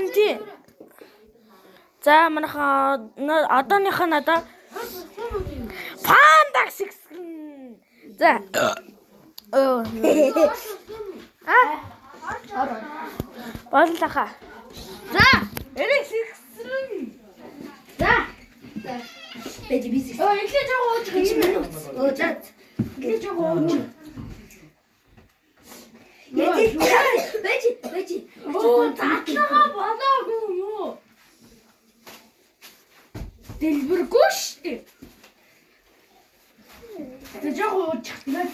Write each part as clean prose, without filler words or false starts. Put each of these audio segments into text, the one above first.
Харин тий. За манайхаа одооных нь одоо Панда сэгсгэн. За. Оо. А? Боллоо. За, эрэг сэгсрэн. За. Бэж би сэгс. Оо, эхлээ жоо ууж Чи миний утас. Оо за. Эхлээ жоо ууж. Бэж бэж бэж. Оо, задлага болоогүй юм уу? Дэлбэргүй шүү дээ. За жоо уучихнаа.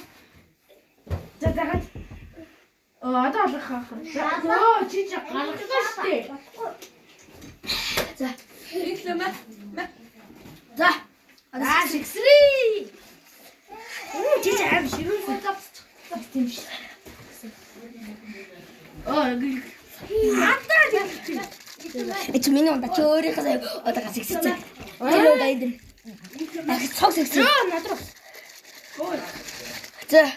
За дагаад. Оо, одоо олох хаа. Оо, чи чи гаргалаа шүү дээ. За. Эхлээ мэ. Мэ. За. За, сэгсрээ. Чи чи аим ширүүн тийм шүү. Оо, надад чи. Чи миний унда чи өөрийнхөө сая одоо гас сэгссэн. Тэр удаа энэ. Ах цог сэгсэн. Йоо, над руу. За.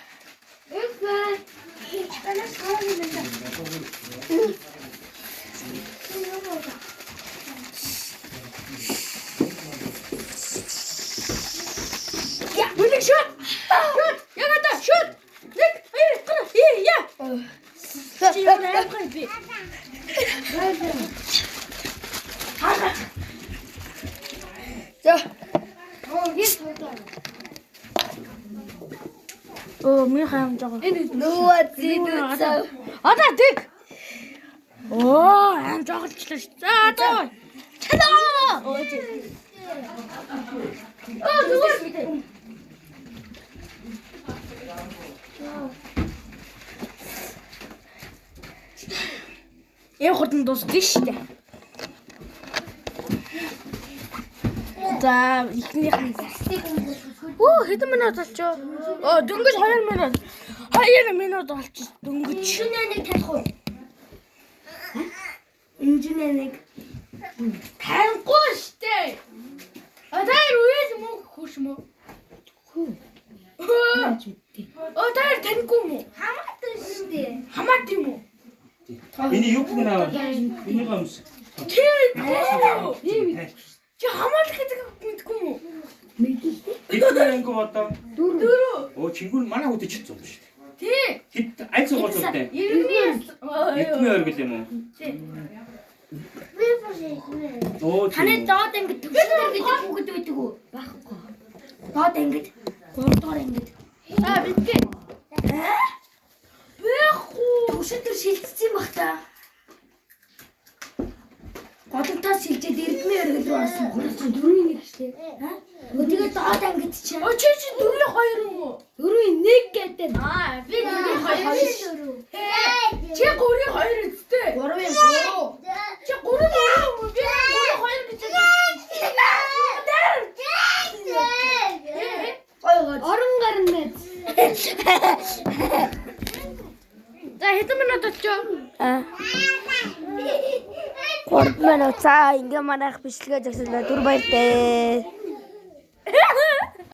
Бүлэг шот. Шот. Яг одоо шот. 1 2 3 и я. Чи юу аимхай би. За. Оо, миний хаам жоо. Нүүа зэдүү. Одоо тэг. Оо, аим жоголчлаа шүү. За, одоо. Чалаа. Оо, чи. Оо, зүгээр. Энэ хурдан дуусдаг шүү дээ. За, эхнийх нь. Оо, хэдэн минут болчихоо? Оо, дөнгөж 2 минут. 2 минут болчих дөнгөж. Инженер нэг таних уу? Инженер нэг. Танихгүй шүү дээ. А та хоёр үеэс мөнгө хөөш мө? Хүү. Оо, та хоёр танихгүй юм уу? Хамаатай шүү дээ. Хамаад юм уу? Миний юу гэнэ аа? Миний гомс. Чи чи хамаалах гэдэг мэдгүй юм уу? Хэдэн анги одоо? Дөрөв. Оо чингүр манай хүүтэй чицсэн юм шүү дээ. Тий. Хэд аль сургууль үү? Иргэний Эрдмийн оргил юм уу? Оо Таны доод ангид төвшдөр гэдэг хүүхэд байдаг уу? Байхгүй. Доод ангид 3 дугаар ангид. Аа мэдгүй. Байхгүй. Төвшдөр шилжсэн баг та. Голомтоос шилжээд Эрдмийн оргил рүү орсон. 3-4-ийн 1 шүү дээ. Аа? Тэгээд доод ангид чи Оо чи чи 4-2 юм уу? 4-ийн 1 гэдэг. Аа би 4-2 шүү. Чи 3-2 үсттэй. 3-ийн 3. Чи 3-3 юм уу? Би 3-2 гэж хэлсэн. Гой гой. Орон гарна мэд. За хэдэн минут болчихоо? Аа. 3 минут. За ингээ манайх бичлэгээ зогсоолаа. Түр баяртай.